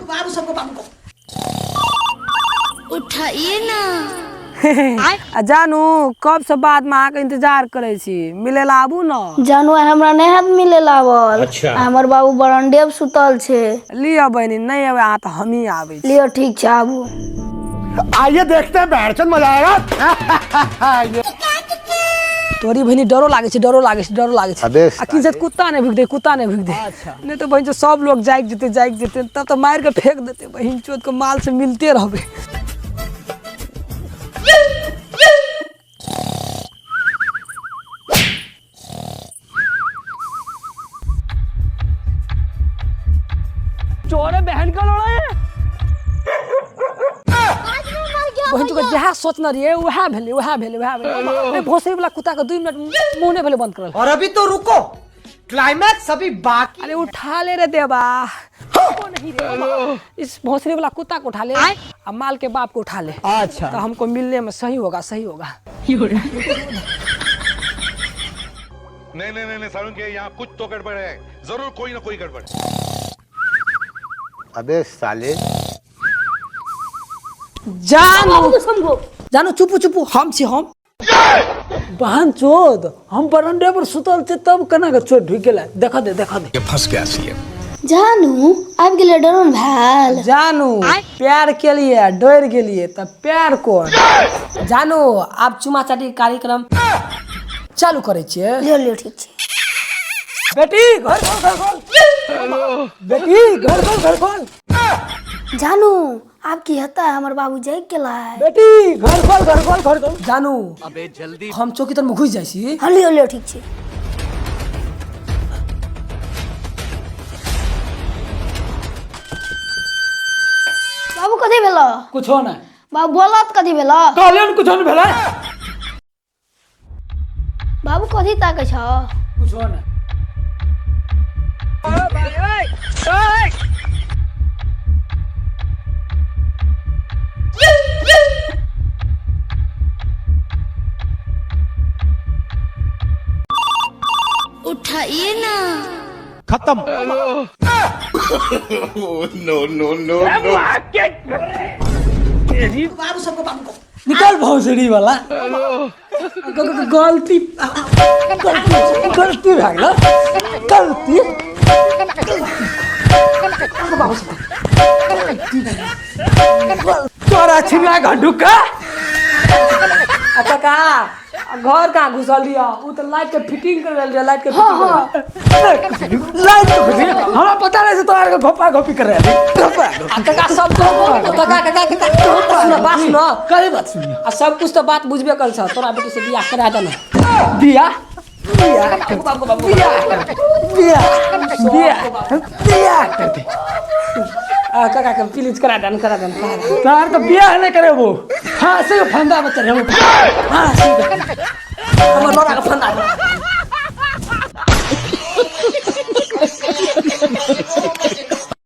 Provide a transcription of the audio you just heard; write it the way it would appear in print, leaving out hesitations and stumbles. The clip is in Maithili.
बाबू सबको बाबू को उठाइए ना। आ जानू, कब से बाद में अहाँके इंतजार करै छी, मिले ला आबू न। जानू, आइ हमरा नहि हाथ मिले लावल। अच्छा। हमर बाबू बरंडे पर सुतल छै। लिअ बहिनी, नहि अबै अहाँ तऽ हमही आबै छी। लिअ, ठीक छै, आबू। आइए देखते हैं, बैठचंद मजा आएगा। तोरी बहिनी, डरो लागै छै, डरो लागै छै, डरो लागै छै। अबे। आ किन से कुत्ता नहि भुकि दे, कुत्ता नहि भुकि दे। नहि तऽ बहिन, सब लोग जागि जेतै, जागि जेतै तब तऽ मारि के फेंक देतै। बहिन चोत के माल से मिलते रहबै। चोरे बहन का लोड़ा है। बहिन चोत, जहाँ सोचने रहियै वएह भेलै, वएह भेलै, वएह भेलै। भोसड़ी वाला कुत्ता के 2 मिनट मुँह नहि भेलै बंद करल। और अभी तो रुको, क्लाइमैक्स अभी बाकी। अरे उठा ले रे देवा, हमको नहीं रे, इस भोसड़ी वाला कुत्ता को उठा ले आ माल के बाप को उठा ले। अच्छा। तो हमको मिलने में सही होगा, सही होगा। नहीं नहीं नहीं, नहीं सारुण के यहाँ कुछ तो गड़बड़ है, जरूर कोई ना कोई गड़बड़। अबे साले। जानू, जानू, चुपू चुपू, हम छी हम। बहन चोद, हम बरंडे पर सुतल छी तब केना के चोर ढुकि गेलै? देख दे, देख दे। फंस गया सी। जानू, आबि गेलै डरोन भेल। जानू, प्यार के लिए डर गेलिए तऽ प्यार कोन? जानू, आब चुमा चाटी कार्यक्रम चालू करै छियै। लिअ लिअ, ठीक छै। बेटी, घर खोल, घर खोल। बेटी, घर खोल, घर खोल। जानू, आब की हेतै? हमर बाबू जागि गेलै। बेटी, घर खोल, घर खोल, घर खोल। जानू, अबे जल्दी, हम चौकी तर में घुस जाइ छी। हँ, लिअ लिअ, ठीक छै। बाबू, कथी भेल? कुछो नहि। बाबू, बोलत, कथी भेल? कहलियौ ने, कुछो नहि भेलै। बाबू, कथी ताकै छ? कुछो नहि। उठाइए ना। खत्म। नो नो नो नो। बाबू सबको बाबू को निकल भौसड़ी वाला। गलती, गलती, गलती भए गेल, गलती। तोरा छिना घर ढुका। आ काका, आ घर कहाँ घुसल दिया? उ तऽ लाइट के फिटिंग करवेल रहे, लाइट के फिटिंग। लाइट के फिटिंग हमरा पता नहीं से तोरा के घोपा घोपी कर रहे घोपा। आ काका, सब काका, काका, काका, सुनो, बात सुनो। करे बात सुनियो। आ सब कुछ तो बात बुझबे कर छ, तोरा बेटी से बियाह करा देना। बिया बिया बिया बिया बिया बिया कर दे। आ काका के प्लीज करा देना, करा देना, करा देना। तार तो बियाह नहीं करे, वो फांसी के फंदा में चढ़े, वो फांसी।